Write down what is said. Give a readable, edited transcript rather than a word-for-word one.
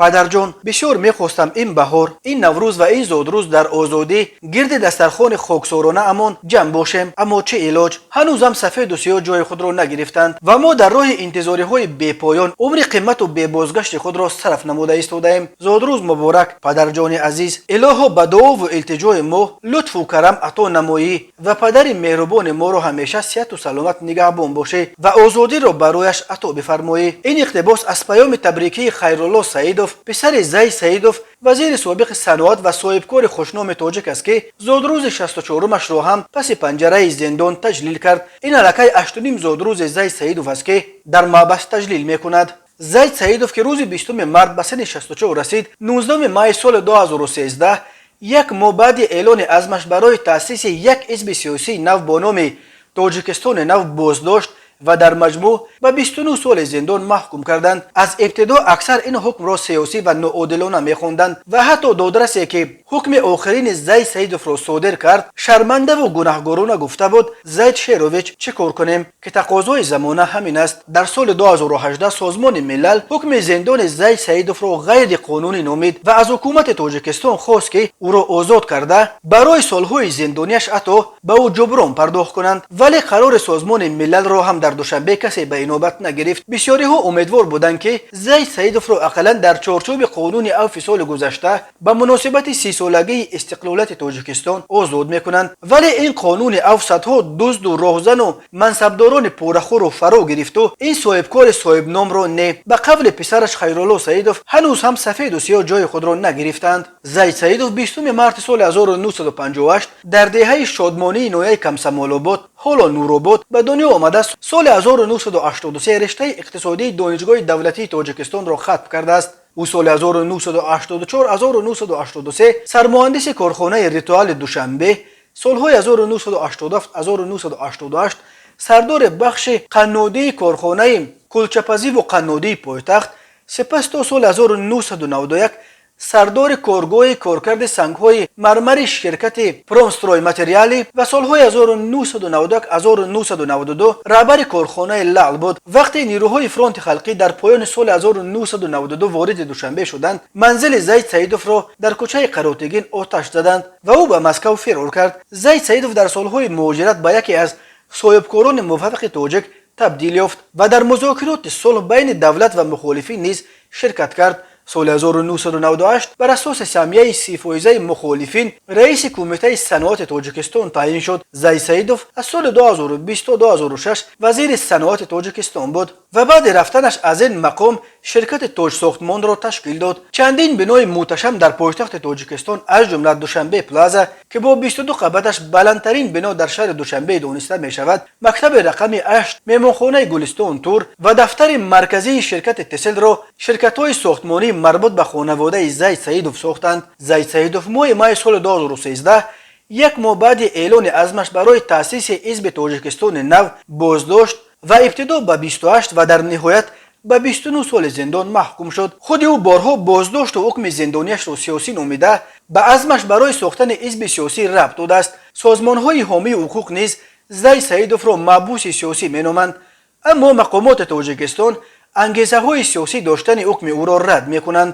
Падарҷон, бисёр мехостам ин баҳор, ин Наврӯз ва ин зодрӯз дар озодӣ гирди дастархони хоксоронаамон ҷамъ бошем. Аммо чӣ илоҷ, ҳанӯзам сафеду сиёҳ ҷои худро нагирифтанд ва мо дар роҳи интизориҳои бепоён умри қимату бебозгашти худро сарф намуда истодаем. Зодрӯз муборак, падарҷони азиз. Илоҳо, ба дуову илтиҷои мо лутфу карам ато намоӣ ва падари меҳрубони моро ҳамеша сиҳату саломат нигаҳбон бошӣ ва озодиро барояш ато бифармоӣ. Ин иқтибос аз паёми табрикии Хайрулло Саидов, писари Зайд Саидов, вазири собиқи саноат ва соҳибкори хушноми тоҷик аст, ки зодрӯзи 64-умашро ҳам паси панҷараи зиндон таҷлил кард. Ин аллакай 8.5 зодрӯзи Зайд Саидов аст, ки дар маҳбас таҷлил мекунад. Зайд Саидов, ки рӯзи 20 март ба синни 64 расид, 19 майи соли 2013, як моҳ баъди эълони азмаш барои таъсиси як ҳизби сиёсии нав бо номи Тоҷикистони нав, боздошт ва дар маҷмӯъ ба 29 соли зиндон маҳкум карданд. Аз ибтидо аксар ин ҳукмро сиёсӣ ва ноодилона мехонданд ва ҳатто додрасе, ки ҳукми охирини Зайд Саидовро содир кард, шармандаву гунаҳгорона гуфта буд: «Зайд Шерович, чӣ кор кунем, ки тақозои замона ҳамин аст». Дар соли 2018 Созмони Милал ҳукми зиндони Зайд Саидовро ғайриқонунӣ номид ва аз ҳукумати Тоҷикистон хост, ки ӯро озод карда, барои солҳои зиндониаш ҳатто ба ӯ ҷуброн пардохт кунанд. Вале қарори Созмони Милалро ҳам дар Душанбе касе ба инобат нагирифт. Бисёриҳо умедвор буданд, ки Зайд Саидовро ақаллан дар чорчӯби қонуни авфи соли гузашта ба муносибати 30-солагии истиқлолияти Тоҷикистон озод мекунанд. Вале ин қонуни авф садҳо дузду роҳзану мансабдорони порахӯрро фаро гирифту ин соҳибкори соҳибномро не. Ба қавли писараш Хайрулло Саидов, ҳанӯз ҳам сафеду сиёҳ ҷои худро нагирифтанд. Зайд Саидов 20 марти соли 1958 дар деҳаи Шодмонии ноҳияи Камсамолобод, ҳоло Нуробод, ба дунё омадааст. Соли 1983 риштаи иқтисодии Донишгоҳи давлатии Тоҷикистонро хатм кардааст. Ӯ соли 1984-1983 сармуҳандиси корхонаи Ритуали Душанбе, солҳои 1987-1988 сардори бахши қаннодии корхонаи кулчапазиву қаннодии пойтахт, сипас то соли 1991 сардори коргоҳи коркарди сангҳои мармари ширкати Промстройматериалы ва солҳои 1991-1992 раҳбари корхонаи Лаъл буд. Вақте нирӯҳои Фронти халқӣ дар поёни соли 1992 вориди Душанбе шуданд, манзили Зайд Саидовро дар кӯчаи Қаротегин оташ заданд ва ӯ ба Москав фирор кард. Зайд Саидов дар солҳои муҳоҷират ба яке аз соҳибкорони муваффақи тоҷик табдил ёфт ва дар музокироти сулҳ байни давлат ва мухолифин низ ширкат кард. Соли 1998 бар асоси саҳмияи 30-фоизаи мухолифин раиси Кумитаи саноати Тоҷикистон таъин шуд. Зайд Саидов аз соли 2020 то 2006 вазири саноати Тоҷикистон буд ва баъди рафтанаш аз ин мақом ширкати Тоҷсохтмонро ташкил дод. Чандин бинои муҳташам дар пойтахти Тоҷикистон, аз ҷумла Душанбе Плаза, ки бо 22 қабаташ баландтарин бино дар шаҳри Душанбе дониста мешавад, мактаби рақами 8, меҳмонхонаи Гулистон Тур ва дафтари марказии ширкати Теселро ширкатҳои сохтмонии марбут ба хонаводаи Зайд Саидов сохтанд. Зайд Саидов моҳи майи соли 2013, як моҳ баъди эълони азмаш барои таъсиси ҳизби Тоҷикистони нав, боздошт ва ибтидо ба 28 ва дар ниҳоят ба 29 соли зиндон маҳкум шуд. Худи ӯ борҳо боздошту ҳукми зиндонияшро сиёсӣ номида, ба азмаш барои сохтани ҳизби сиёсӣ рабт додааст. Созмонҳои ҳомии ҳуқуқ низ Зайд Саидовро маҳбуси сиёсӣ меноманд, аммо мақомоти Тоҷикистон ангезаҳои сиёсӣ доштани ҳукми ӯро рад мекунанд.